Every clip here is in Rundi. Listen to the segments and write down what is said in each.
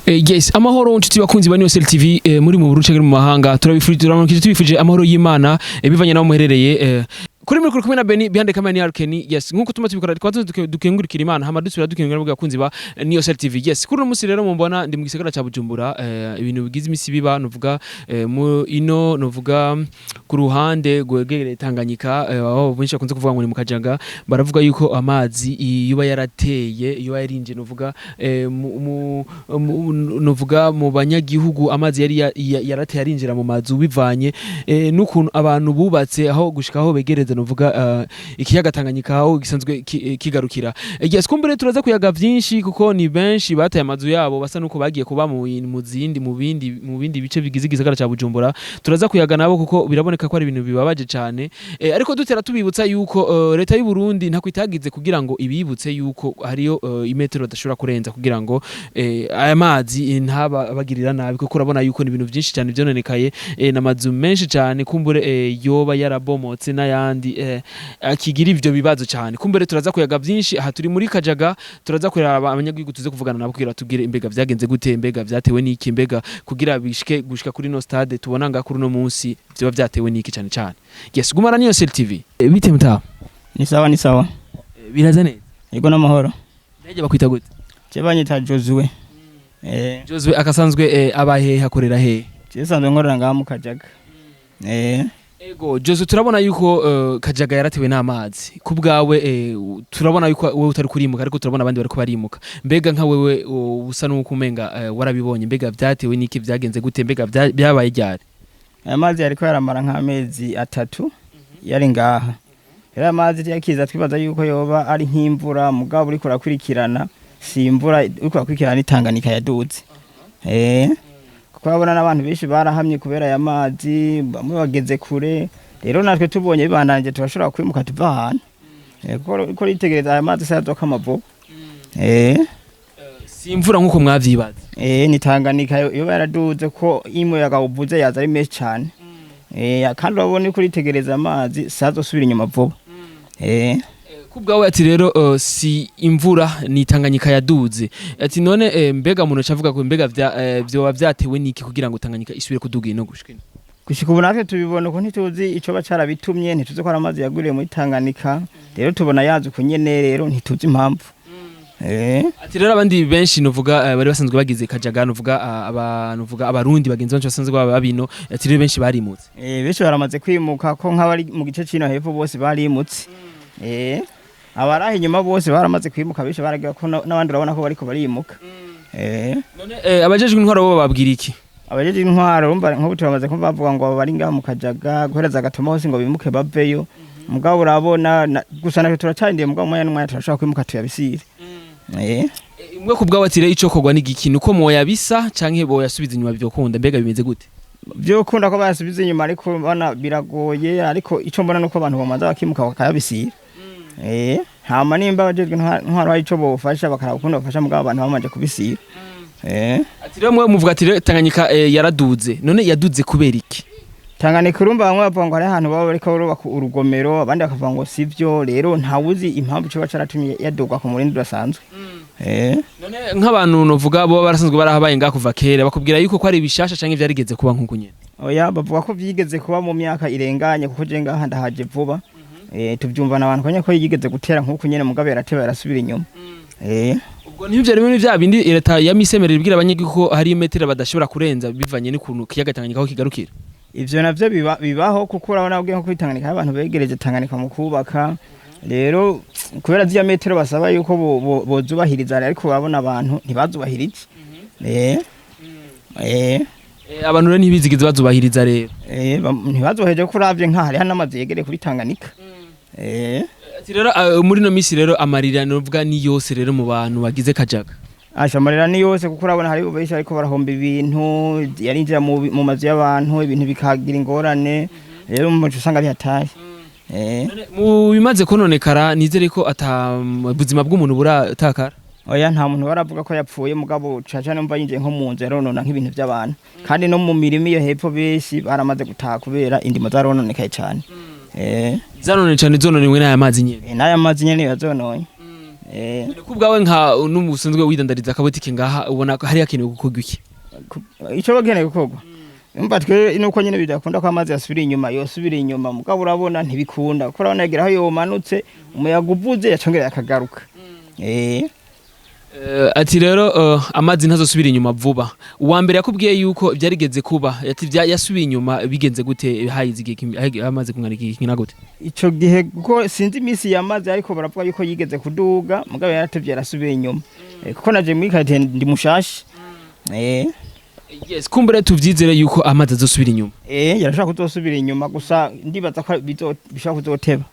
Yes, amahoro nshuti bakunzi ba Niyosel TV, muri mu Burundi canke mu mahanga, turabifurije, turamukije, tubifuje amahoro y'Imana, bivanye naho muherereye. Kuri muri kumwe na Beni, behind the camera ni Arkeni. Yes, nkuko tuma tubikora, twaza dukengurukira Imana, hama dusubira dukengurukira n'abwo bakunzi ba Niyosel TV. Yes, kuri uno musi rero mumbona ndi mu gisagara ca Bujumbura. Ibintu bigize imisi biba, nuvuga mu ino, nuvuga ku ruhande rwegereye Tanganyika, aho benshi bakunze kuvuga ngo ni mu Kajaga, baravuga yuko amazi yuba yarateye, yuba yarinje, nuvuga nuvuga mu banyagihugu, amazi yari yarateye arinjira mu mazu bivanye n'ukuntu abantu bubatse aho gushika aho begereza, nuvuga ikiyaga Tanganyika aho gisanzwe kigarukira. Yes, kumbure turaza kuyaga vyinshi kuko ni benshi bataye amazu yabo, basa nuko bagiye kuba mu zindi mu bindi bice bigize igisagara ca Bujumbura. Turaza kuyaga nabo kuko biraboneka ko ari ibintu bibabaje cane. Ariko dutera tubibutsa yuko leta y'u Burundi ntako itagize kugira ngo ibibutse yuko hariyo imetero badashobora kurenza kugira ngo aya mazi ntaba abagirira nabi, kuko urabona yuko ni ibintu byinshi cyane byononekaye, n'amazu menshi cyane kumbure yoba yarabomotse n'ayandi akigira ivyo bibazo cyane. Kumbure turaza kuyaga byinshi. Aha turi muri Kajaga, turaza kuraba abanyagihugu, tuze kuvugana nabo kugira tubwire imbega vyagenze gute, mbega vyatewe n'iki, mbega kugira bishike gushika kuri no stade tubona nga kuri no munsi vyoba vyatewe n'iki cyane cyane. Yes, gumana Niyosel TV. Bite mutaha? Ni sawa, ni sawa. Biraza neza? Yego, n'amahoro. Ndege bakwita gute? Je banyita Josue. Josue akasanzwe aba hehe, akorera hehe? Je sanzwe nkorera ngaha mu Kajaga. Ego Josue, turabona yuko Kajaga yaratewe n'amazi. Ku bwawe, turabona yuko wewe utari kurimuka, ariko turabona abandi bariko barimuka. Mbega nka wewe usa n'uko umenga warabibonye, mbega vyatewe n'iki, vyagenze gute, mbega byabaye ryari? Aya mazi yariko yaramara nk'amezi 3 yari ngaha. Rero aya mazi yakiza twibaza yuko yoba ari nk'imvura, mugabo uriko urakurikirana si imvura, uriko urakurikirana n'Itanganika yaduze. Kuko urabona n'abantu benshi barahamye kubera aya mazi, bamwe bageze kure. Rero natwe tubonye bibandanije turashobora kwimuka tuva ahantu. Kuko uriko uritegereza aya mazi sayazokama vuba. Si imvura nk'uko mwavyibaza? Ni Tanganyika yo yaraduze, ko iyo umuyaga uvuze yaza ari menshi cyane. Kandi urabona uriko uritegereza amazi sazosubira inyuma vuba. Ku bwawe ati rero si imvura, ni Tanganyika yaduze. Ati none mbega umuntu acavuga ko mbega vyoba vyatewe n'iki kugira ngo Tanganyika isubire kuduga ino gushika ino? Gushika ubu natwe tubibona uko, ntituzi ico ba carabitumye, ntituzi ko ari amazi yaguriye muri Tanganyika. Rero tubona yaza uko nyene, rero ntituzi impamvu. Ati rero abandi benshi, nuvuga bari basanzwe bagize Kajaga, nuvuga abantu, nuvuga Abarundi bagenzi bacu basanzwe baba bino, ati rero benshi barimutse. Benshi baramaze kwimuka, ko nk'abari mu gice cino hepfo bose barimutse. Abaraha inyuma bose baramaze kwimuka, benshi baragira ko n'abandi urabona ko bariko barimuka. None abajejwe intwaro bo bababwira iki? Abajeje intwaro, urumva nk'ubu turamaze kumva bavuga ngo bari ngaha mu Kajaga guhereza agatoma hose ngo bimuke baveyo, mugabo urabona gusa natwe turacarindiye, mugabo umwanya n'umwanya turashobora kwimuka tuyabisire. Mwe ku bwawe ati rero ico kogwa n'igiki? Nuko moyabisa canke boyasubiza inyuma vyokunda? Mbega bimeze gute? Vyokunda ko bayasubiza inyuma, ariko bana biragoye. Ariko ico mbona nuko abantu bamaze bakimuka bakayabisira. Hama nimba abajejwe intwaro hari ico bofasha, bakaraba ukuntu bafasha, mugabo abantu bamaze kubisira. Ati rero mwe muvuga ati rero Tanganyika yaraduze, none yaduze kubera iki? Tanganyika, urumva bamwe bavuga ngo hari ahantu baba bariko barubaka urugomero, abandi bakavuga ngo sivyo. Rero ntawuzi impamvu coba caratumye yaduga ku murindi udasanzwe. None nk'abantu novuga bo barasanzwe barahabaye ngaha kuva kera, bakubwira yuko ko ari bishasha canke vyarigeze kuba nk'uko nyene? Oya, bavuga ko vyigeze kuba mu myaka irenganye, kuko je ngaha ndahaje vuba. Tuvyumva abantu kanya ko yigeze gutera nk'uko nyene, mugabo yarateba yarasubira inyuma. Ubwo ntibyo muri vya bindi leta ya misemerera ibwira abanyagihugu ko hari imetero badashobora kurenza bivanye n'ukuntu kiyaga Tanganyika aho kigarukira? Ivyo navyo bibaho, kuko urabona ubwiye nko kuri Tanganyika abantu begereje Tanganyika mu kubaka. Rero kubera ziriya metero basaba yuko bozubahiriza, ariko urabona abantu ntibazubahirije. Abantu rero ntibizigeze bazubahiriza rero. Ntibazubahirije, kuko uravye nka hariho n'amazu yegereye kuri Tanganyika. Ati rero muri no misi rero amarira novuga ni yose rero mu bantu bagize Kajaga. Asha, amarira ni yose, kuko urabona hari benshi ariko barahomba ibintu, yarinjira mu mazu y'abantu, ibintu bikagira ingorane. Rero umuco usanga ari hatari. None mu bimaze kononekara, nizere ko ata buzima bw'umuntu buratakara? Oya, nta muntu baravuga ko yapfuye, mugabo caca numva yinjiye nko mu nzu yaronona nk'ibintu by'abantu, kandi no mu mirima iyo hepfo benshi baramaze gutaha kubera indimo zarononekaye cane. Zanone cane, zononwe n'aya mazi nyene? N'aya mazi nyene yazononye. Ku bwawe nka n'umusanzwe widandariza akabotike ngaha, ubona ko hari hakenewe gukorwa iki? Ico bakeneye gukorwa, umva, twe nuko nyene bidakunda ko amazi yasubira inyuma, yosubira inyuma, mugabo urabona ntibikunda, kuko urabona yagira aho yomanutse, umuyaga uvuze yacongera yakagaruka. Ati rero amazi ntazosubira inyuma vuba. Uwa mbere yakubwiye yuko byarigeze kuba, ati yasubiye inyuma bigenze gute? Hayize igihe amazi kungana iki kingana gute? Ico gihe kuko sinzi imisi yamaze, ariko baravuga yuko yigeze kuduga, mugabo yaratevye yarasubiye inyuma. Kuko naje muri quartier ndi mushasha. Yes, kumbure tuvyizere yuko amazi azosubira inyuma. Yarashobora kuzosubira inyuma, gusa ndibaza ko bishobora kuzoteba.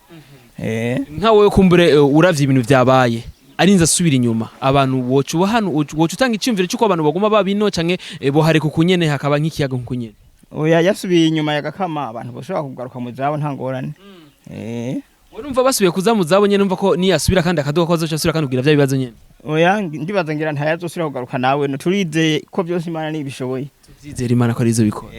Nka wowe kumbure, uravye ibintu vyabaye, arinze asubira inyuma, abantu woca uba hano, woca utanga iciyumviro cy'uko abantu baguma babino, canke bohareka ukunyene hakaba nk'ikiyaga nkunyene? Oya, yasubiye inyuma yagakama, abantu bashobora kugaruka mu zabo, nta ngorane. Urumva basubiye kuza mu zabo nyene, umva ko niyasubira kandi akaduka ko azoca asubira kandi kugira vya bibazo nyene. Oya, ndibaza ngira ntayazosubira kugaruka nawe, no turizeye ko byose Imana nibishoboye. Tuvyizere Imana ko arizo bikora.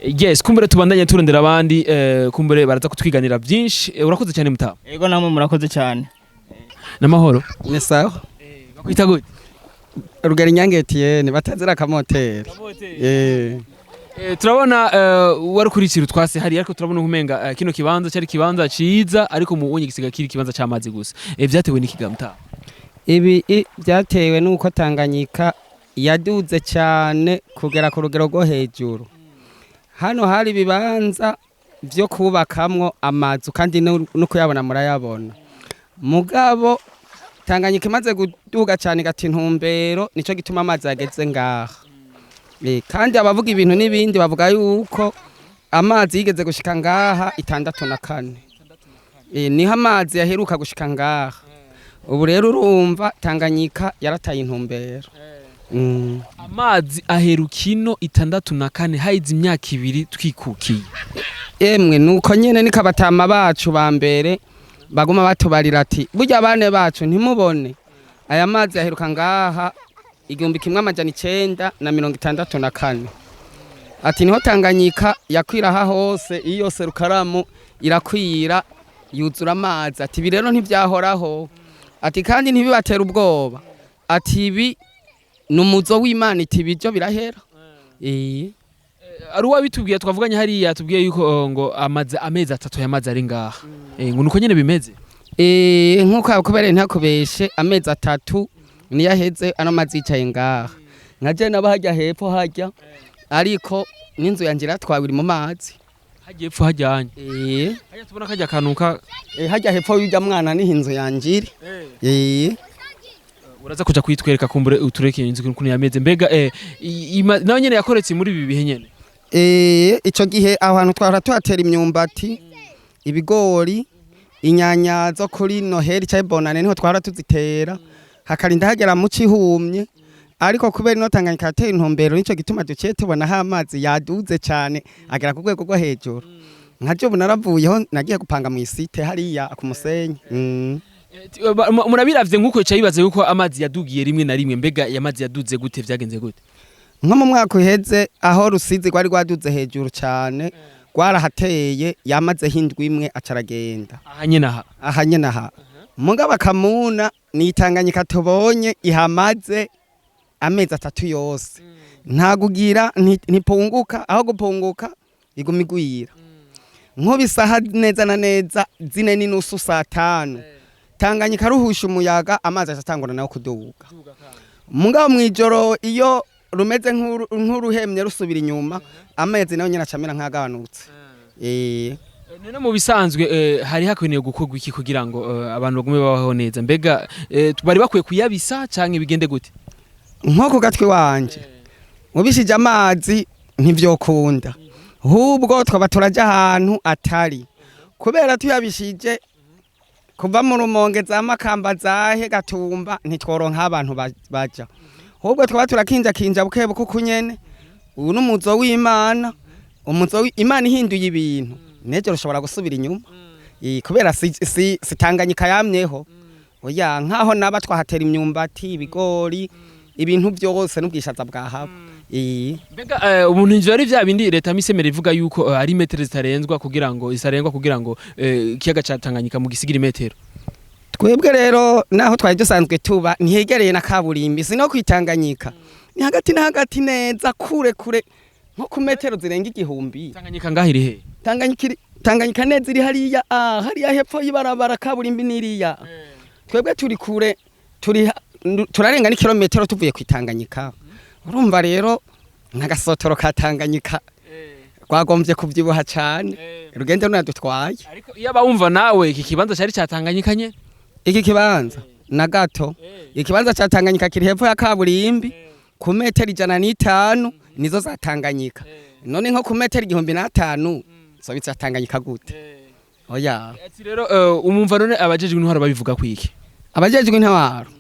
Yes, kumbure tubandanye turondera abandi, kumbure baraza kutwiganira byinshi. Urakoze cyane, mutama. Yego, namwe murakoze cyane. Namahoro. Ni sawa. Bakwita gute? Rugari Nyange Etienne, batazira akamoteri. Turabona wari kurikira utwase hari, ariko turabona umenga kino kibanza cyari kibanza ciza, ariko mu unye gisiga kiri kibanza c'amazi gusa. Vyatewe n'iki mutama? Ibi byatewe n'uko Tanganyika yaduze cyane kugera ku rugero rwo hejuru. Hano hari ibibanza byo kubakamwo amazu, kandi no kuyabona murayabona. Mugabo Tanganyika imaze kuduga cyane igata intumbero, nico gituma amazi yageze ngaha. Kandi abavuga ibintu n'ibindi bavuga yuko amazi yigeze gushika ngaha 64. Niho amazi yaheruka gushika ngaha. Ubu rero urumva Tanganyika yarataye intumbero. Amazi aherukino 64, hayize imyaka 2 twikukiye. Emwe, nuko nyene niko abatama bacu ba mbere baguma batubarira ati burya bane bacu ntimubone aya mazi yaheruka ngaha 1964, ati niho Tanganyika yakwira aha hose, iyo yose Rukaramu irakwira yuzura amazi. Ati ibi rero ntibyahoraho, ati kandi ntibibatera ubwoba, ati ibi ni umuzo w'Imana, iti ibiryo birahera. Ari uwabitubwiye twavuganye hariya, tubwiye yuko ngo amaze amezi 3 yamaze ari ngaha. Ngo nuko nyene bimeze. Nkuko yakubereye ntakubeshe, amezi 3 niyo aheze ano mazi yicaye ngaha. Nka je naba hajya hepfo hajya, ariko n'inzu yanje iratwawe, iri mu mazi. Hagiye epfo hajyanye. Hajya tubona kajya kanuka. Hajya hepfo y'urya mwana niho inzu yanje iri. Uraza kuja kuyitwereka, kumbure utureke inzu ukuntu yameze. Mbega nawe nyene yakoretse muri ibi bihe nyene? Ico gihe aho hantu twahora tuhatera imyumbati, ibigori, inyanya zo kuri Noheli canke Bonane, niho twahora tuzitera, hakarinda hagera mu cihumye. Ariko kubera ino Tanganyika yateye intumbero, nico gituma duciye tubona aho amazi yaduze cane agera ku rwego rwo hejuru. Nka je ubu naravuyeho, nagiye gupanga mw'isite hariya ku musenyi. Murabiravye nkuko ica bibaza yuko amazi yadugiye rimwe na rimwe. Mbega yamazi yaduze gute, vyagenze gute? Nko mu mwaka uheze aho Rusizi rwari rwaduze hejuru cane, rwarahateye, yamazeho indwi imwe acaragenda. Aha nyene aha? Aha nyene aha. Mugabo akamuna ni Tanganyika tubonye ihamaze amezi 3 yose, nta kugira ntipunguka, aho gupunguka iguma igwira. Nk'ubu isaha neza na neza 4:30, saa 5, Tanganyika ruhusha umuyaga, amazi acatangura nayo kuduga. Mugabo mw'ijoro iyo rumeze nk'uruhemye rusubira inyuma, amazi nayo nyene acamera nk'agabanutse. None mu bisanzwe hari hakwiriye gukorwa iki kugira ngo abantu bagume babaho neza? Mbega bari bakwiye kuyabisa canke bigende gute? Nko ku gatwi wanje, ubishije amazi ntivyokunda, hubwo twaba turaja ahantu atari, kubera tuyabishije kuva mu Rumonge za Makamba zahe Gatumba ntitworonka abantu baja, hubwo twaba turakinjakinja buke buke uku nyene. Ubu n'umuzo w'Imana, umuzo Imana ihinduye ibintu nejo rushobora gusubira inyuma. Kubera si Tanganyika yamyeho, oya. Nkaho naba twahatera imyumbati, ibigori, ibintu byose n'ubwishaza bwahaba. Mbega umuntu ivyo ari vya bindi leta misemera ivuga yuko ari metero zitarenzwa kugira ngo isarengwa kugira ngo ikiyaga ca Tanganyika mu gisigira imetero? Twebwe rero naho twari dusanzwe tuba ntihegereye na kaburimbi, si no kwitanganyika, ni hagati na hagati neza, kure kure nko ku metero zirenga 1000. Tanganyika ngaho iri he? Tanganyika neza iri hariya, hariya hepfo y'ibarabara, kaburimbi n'iriya. Twebwe turi kure, turi turarenga n'ikirometero tuvuye kwitanganyika. Urumva rero nk'agasotoro ka Tanganyika rwagombye kubyibuha cyane, rugende runadutwaye. Ariko iyo abawumva nawe, iki kibanza cyari cyatanganyika nye? Iki kibanza na gato, ikibanza ca Tanganyika kiri hepfo ya kaburimbi ku metero 105, nizo za Tanganyika. None nko ku metero 1005 zo biza Tanganyika gute? Oya. Ati rero umumva none abajejwe intwaro babivuga kwiki? Abajejwe intwaro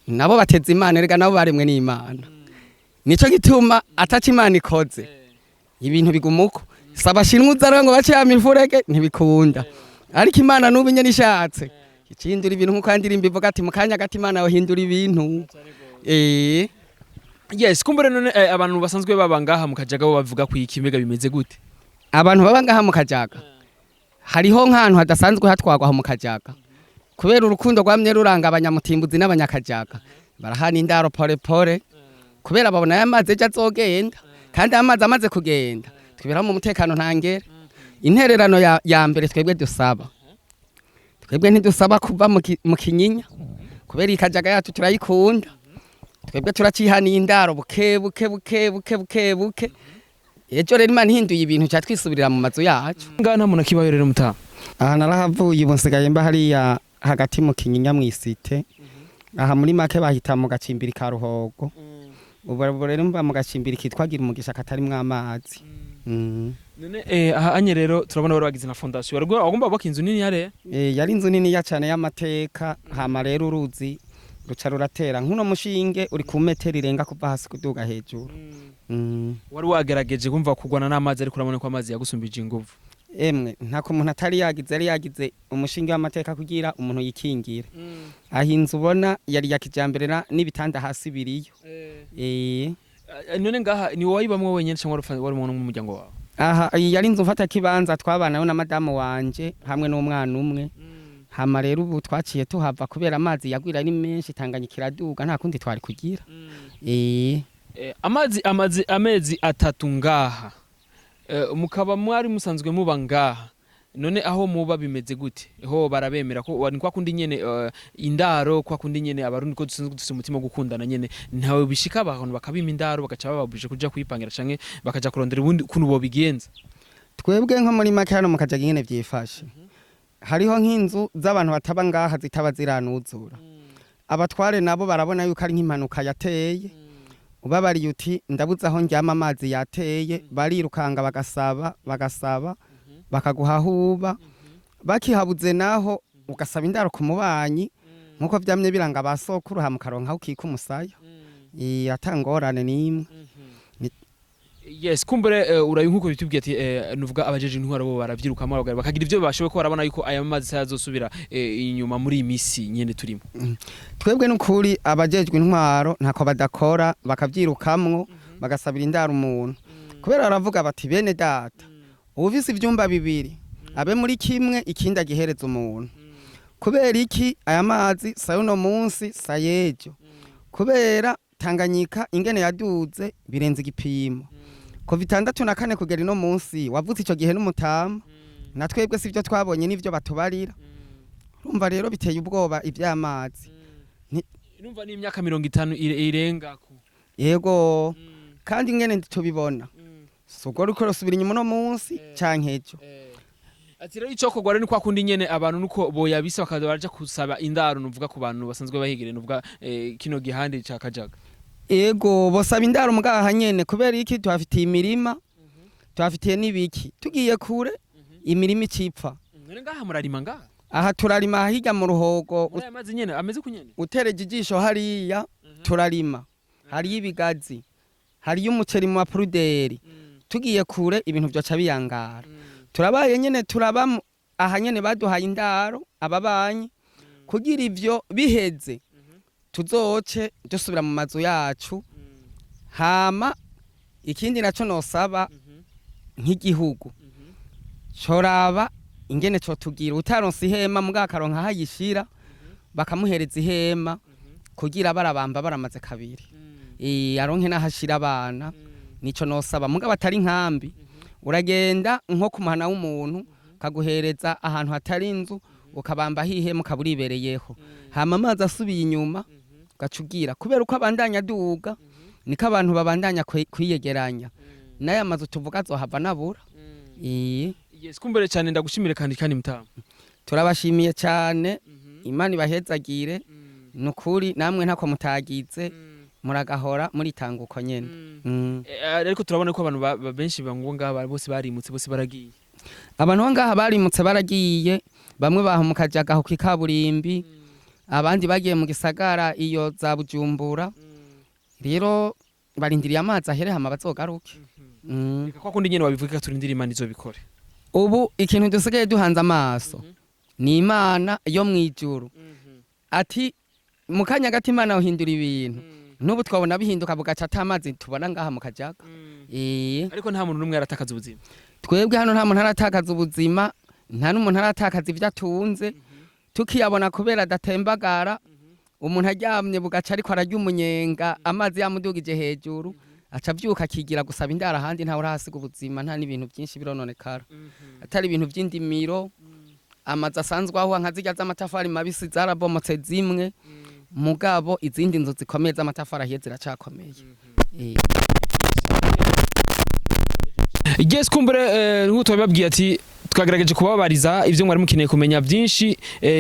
nabo bateze Imana, erega nabo baremwe n'Imana, nico gituma ataca Imana ikoze ibintu biguma uko. Si abashinwa uza ngo bace ya mifurege, ntibikunda. Ariko Imana n'ubu nyene ishatse icindura ibintu, nkuko yandirimba ivuga ati mu kanya gato Imana yohindura ibintu. Yes, kumbure none abantu basanzwe baba ngaha mu Kajaga bo bavuga kwiki? Mbega bimeze gute? Abantu baba ngaha mu Kajaga, hariho nk'ahantu hadasanzwe hatwagwa aho mu Kajaga, kubera urukundo rwamye ruranga abanyamutimbuzi n'abanyakajaga, barahana indaro pole pole, kubera babona aya mazi ejo azogenda. Kandi amazi amaze kugenda twibera mu mutekano ntangere. Intererano ya mbere twebwe dusaba, twebwe ntidusaba kuva mu Kinyinya, kubera ikajaga yacu turayikunda. Twebwe turacihaniye indaro buke buke buke buke buke buke. Ejo rero Imana ihinduye ibintu, ca twisubirira mu mazu yacu. Ngaha nta muntu akibayo rero, mutaha? Aha narahavuye, ubu nsigaye mba hariya hagati mu Kinyinya mw'isite. Aha muri make bahita mu gacimbiri ka Ruhogo. Ubu rero mba mu gacimbiri kitwa Gira Umugisha, katarimwo amazi. None aha anye rero turabona bari bagize na fondation, warwo agomba bubaka inzu nini yare. Yari inzu niniya cane y'amateka. Hama rero uruzi ruca ruratera nk'uno mushinge uri ku metero irenga kuva hasi kuduga hejuru. Wari wagerageje kumva kugwana n'amazi, ariko urabona ko amazi yagusumbije inguvu. Emwe, ntako umuntu atari yagize. Yari yagize umushinge w'amateka kugira umuntu yikingire. Aho inzu ubona yari ya kijambere n'ibitanda hasi biriyo. None ngaha ni wowe wayibamwo wenyene cyangwa wari mu muryango wawe? Aha iyi yari inzu mfata kibanza, twabanayo na madamu wanje hamwe n'umwana umwe. Hama rero ubu twaciye tuhava kubera amazi yagwira ari menshi, Tanganyika iraduga, nta kundi twari kugira. Amazi amazi amezi 3 ngaha, mukaba mwari musanzwe muba ngaha. None aho muba bimeze gute? Ho barabemera ko ni kwa kundi nyene, indaro kwa kundi nyene abarundi ko dusanzwe dufise umutima wo gukundana nyene, ntawe bishika abantu bakabima indaro, bagaca bababuje kuja kwipangira canke bakaja kurondera ubundi kuntu bobigenza? Twebwe nko muri make hano mu Kajaga ingene vyifashe, hariho nk'inzu z'abantu bataba ngaha zitaba ziranuzura. Abatware nabo barabona yuko ari nk'impanuka yateye. Ubabariye uti ndabuze aho ndyama, amazi yateye, barirukanga bagasaba, bagasaba, bakaguha aho uba. Bakihabuze naho ugasaba indaro ku mubanyi, nkuko vyamye biranga ba sokuru, hama ukaronka aho ukika umusaya. Ata ngorane n'imwe. Yes, kumbure urayi nkuko bitubwiye ati nuvuga abajeje intwaro bo baravyirukamo, bakagira ivyo bashoboye, ko barabona yuko aya mazi azosubira inyuma muri iyi misi nyene turimo. Twebwe n'ukuri abajejwe intwaro ntako badakora, bakavyirukamwo, bagasabira indaro umuntu, kubera baravuga bati bene data, uwufise ivyumba bibiri abe muri kimwe, ikindi agihereza umuntu. Kubera iki? Aya mazi sa uno munsi sa yejo, kubera Tanganyika ingene yaduze birenze igipimo kuva 64 kugera ino munsi. Wavutse ico gihe n'umutama, na twebwe sivyo twabonye, n'ivyo batubarira. Urumva rero biteye ubwoba ivy'amazi. Numva ni imyaka 50 irengako. Yego, kandi ingene tubibona si ubwo ruko rusubira inyuma uno munsi canke ejo. Ati rero icokorwa rero ni kwa kundi nyene, abantu nuko boyabisa bakaza baraja kusaba indaro, nuvuga ku bantu basanzwe bahigire, nuvuga kino gihande ca Kajaga. Ego, bosaba indaro mugaha nyene. Kubera iki? Tuhafitiye imirima, tuhafitiye n'ibiki. Tugiye kure imirima icipfa. None ngaha murarima ngaha? Aha turarima hirya mu Ruhogo. Muri aya mazi nyene ameze ku nyene? Utereje ijisho hariya turarima, hariyo ibigazi, hariyo umuceri mu mapuruderi. Tugiye kure ibintu vyoca biyangara. Turabaye nyene, turaba aha nyene baduhaye indaro ababanyi, kugira ivyo biheze tuzoce dusubira mu mazu yacu. Hama ikindi naco nosaba nk'igihugu coraba. Ingene cotugira utaronse ihema mugabo akaronka aho ayishira, bakamuhereza ihema kugira barabamba baramaze kabiri, aronke n'aho ashira abana. Nico nosaba, mugabo atari nkambi. Uragenda nko ku muhana w'umuntu, kaguhereza ahantu hatari inzu, ukabamba ihema, ukaba uribereyeho. Hama amazi asubiye inyuma, ugaca ugira kubera uko abandanya aduga, niko abantu babandanya kwiyegeranya, n'aya mazu tuvuga azohava nabura. Yes, kumbere cyane ndagushimire kandi mutama. Turabashimiye cyane, Imana ibahezagire. Nukuri namwe ntako mutagize, muragahora muritanga uko nyene. Ariko turabona ko abantu benshi bango ngaha bose barimutse, bose baragiye. Abantu bo ngaha barimutse, baragiye. Bamwe baha mu Kajaga aho kw'ikaburimbi, abandi bagiye mu gisagara iyo za Bujumbura. Rero barindiriye amazi ahere, hama bazogaruke. Reka kwa kundi nyene wabivuga, turindire Imana izobikore. Ubu ikintu dusigaye duhanze amaso ni Imana yo mw'ijuru, ati mu kanya gato Imana uhindura ibintu. N'ubu twabona bihinduka bugaca ata amazi tubona ngaha mu Kajaga. Ariko nta muntu n'umwe yaratakaza ubuzima? Twebwe hano nta muntu aratakaza ubuzima, nta n'umuntu aratakaza ibyo atunze. Tukiyabona kubera adatembagara, umuntu aryamye bugaca ariko ararya umunyenga, amazi yamudugije hejuru, aca avyuka akigira gusaba indaro ahandi. Ntawe urahasiga ubuzima, nta n'ibintu byinshi birononekara, atari ibintu by'indimiro. Amazu asanzwe aho nka zirya z'amatafari mabisi zarabomotse zimwe, mugabo izindi nzu zikomeye z'amatafari ahiye ziracakomeye. Yes, kumbure nk'uko twabibabwiye ati twagerageje kubabariza ivyo mwari mukeneye kumenya byinshi,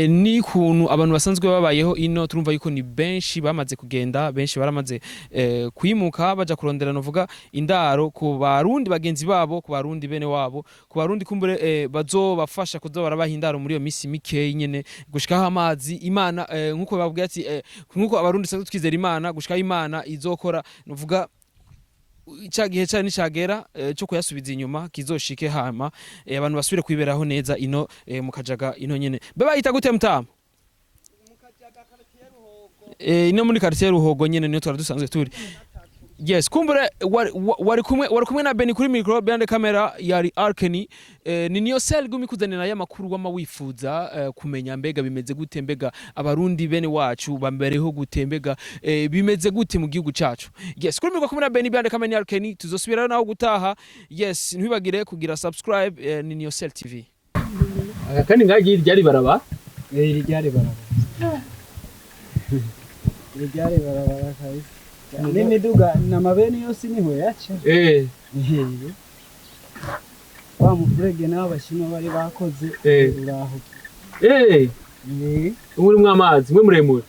ni kuntu abantu basanzwe babayeho ino. Turumva yuko ni benshi bamaze kugenda, benshi baramaze kwimuka baja kurondera novuga indaro ku Barundi bagenzi babo, ku Barundi bene wabo, ku Barundi kumbure bazobafasha kuza barabaha indaro muri iyo misi mikeyi nyene gushikaho amazi Imana, nkuko bababwiye ati nkuko Abarundi sanzwe twizera Imana, gushikaho Imana izokora novuga ca gihe cari nicagera cyo kuyasubiza inyuma kizoshike, hama abantu basubire kwiberaho neza ino mu Kajaga ino nyene. Be bayita gute mutama? Ino muri quartier Ruhogo nyene niyo twari dusanzwe turi. Yes, kumbure wari kumwe na Beni kuri micro, behind camera yari Arkeni. Ni niyo sel gumi kuzanira y'amakuru wama wifuza kumenya mbega bimeze gute, mbega Abarundi bene wacu bambereho gute, mbega bimeze gute mu gihugu cacu. Yes, kuri micro kumwe na Beni, behind camera ni Arkeni. Tuzosubirayo naho gutaha. Yes, ntwibagire kugira subscribe. Ni niyo sel TV. Aka kandi ngagi ryari baraba. Iri ryari barabara, iri ryari barabara kabisa, n'imiduga n'amabeni yose niho yaca. Wa mufurege nawe Abashinwa bari bakoze uraho. Ubu urimwo amazi mwe muremure.